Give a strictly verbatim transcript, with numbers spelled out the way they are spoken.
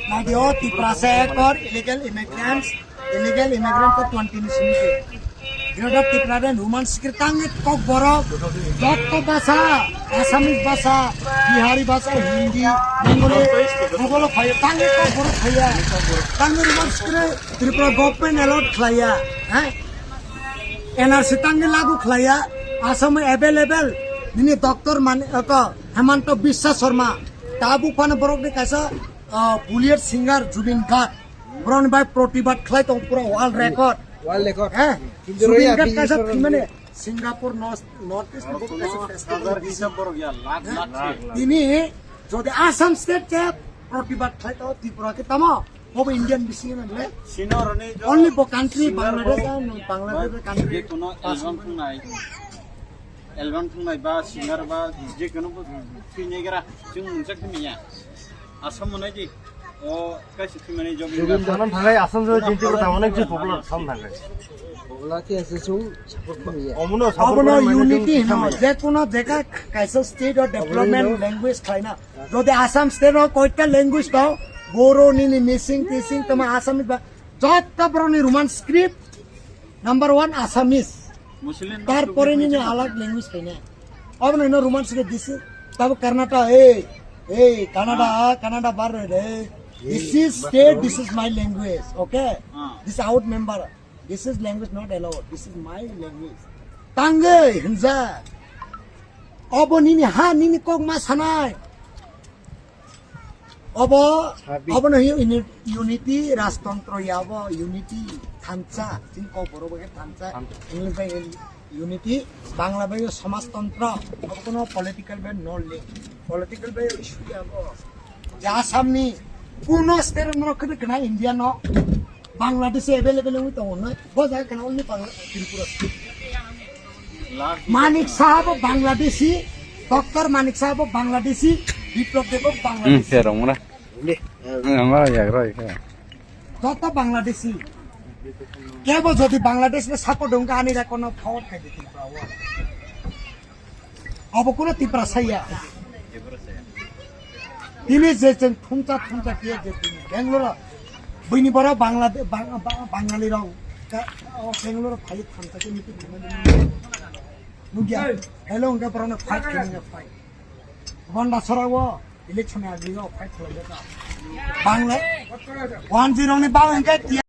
Naidi o Tiprasa ekor illegal immigrants, illegal immigrant ko twenty ni simi ke. Greater Tipraland Roman script tangi kok borok, jotto basa, Assamese basa, Bihari basa, Hindi, Bengali, Google phai tangi kok borok phaiya. Tangi Roman script Tripura government allowed khlaiya, ha? N R C tangi lagu khlaiya, Assam available, nini doctor man, ko, Hemanta Biswa Sharma, tabuk phano borok ni kaisa, ah, bullied singer Zubeen Garg, borok ni bai protibad khlai tong pura world record. World record. Eh, Kintu Zubeen Garg kaisa thimani Singapore North, North East ni borok kaisa festival. Hajar hisab borok ya, lakh lakh se. Tini jodi Assam state ke protibad khlai to Tripura ke tamo, hobo Indian bising na le. Sino roni jo only bo country singer Bangladesh bo, ah, no, Bangladesh ba country. Je kono album thungnai. Album thungnai ba singer ba je kono bo thwinai gra chwng mungsa khimiya. Asam monai di. O kaisa thwimani job. Job in saman thangai Assam jo jinti ko tamo nek popular sam thangai. Popular ke ase sung support khimiya. Omono support. Omono khimiya unity no, je kono jeka kaisa state o development language khlaina. Jodi Assam state o koita language to, Boro nini missing, tising tamo Assamese ba, jotta borok ni Roman script, number one Assamese. Muslim tarpore nini alag language khaina. Obo no Roman script disi. Tabo Karnataka, hey, hey, Canada, ah, Canada bar re. This is state, this is my language, okay? Ah. This out member. This is language not allowed. This is my language. Tangwi hinja. Obo nini ha, nini kok ma sanai. Obo, obo no uni-, unity rajtantro ya, obo unity thansa, chini kok borok bai khe thansa, English bai unity, Bangla bai samajtantro, obo kono political bai no link, political bai issue ya obo. Je Assam ni kuno state no khede kana India no, Bangladesh available wngwi tongo no, bo jaga kana only Bangla, Tripura state. Manik Saha bo Bangladeshi, Doctor Manik Saha bo Bangladeshi, Biplab Deb bo Bangladeshi. Hmm, ya rong mana? Ini, eh, yang mana ya, roi, ya. Joto Bangladeshi. Kebo jodi Bangladesh le support dong ka ani ra kono forward khai di Tripura wo. Abo kono Tiprasa ya. Tini je cheng thumcha thumcha kiye je tini Bangalore, bini boro Bangla, Bang-, Bang-, Bangali rong. Ka, o Bangalore phai thumcha ke mitu thumcha. Nugya, hello, nge boro na fight kini nge fight. Bonda sora wo, election agi wo fight khlai jata. Bangla, one zero ni bang hingke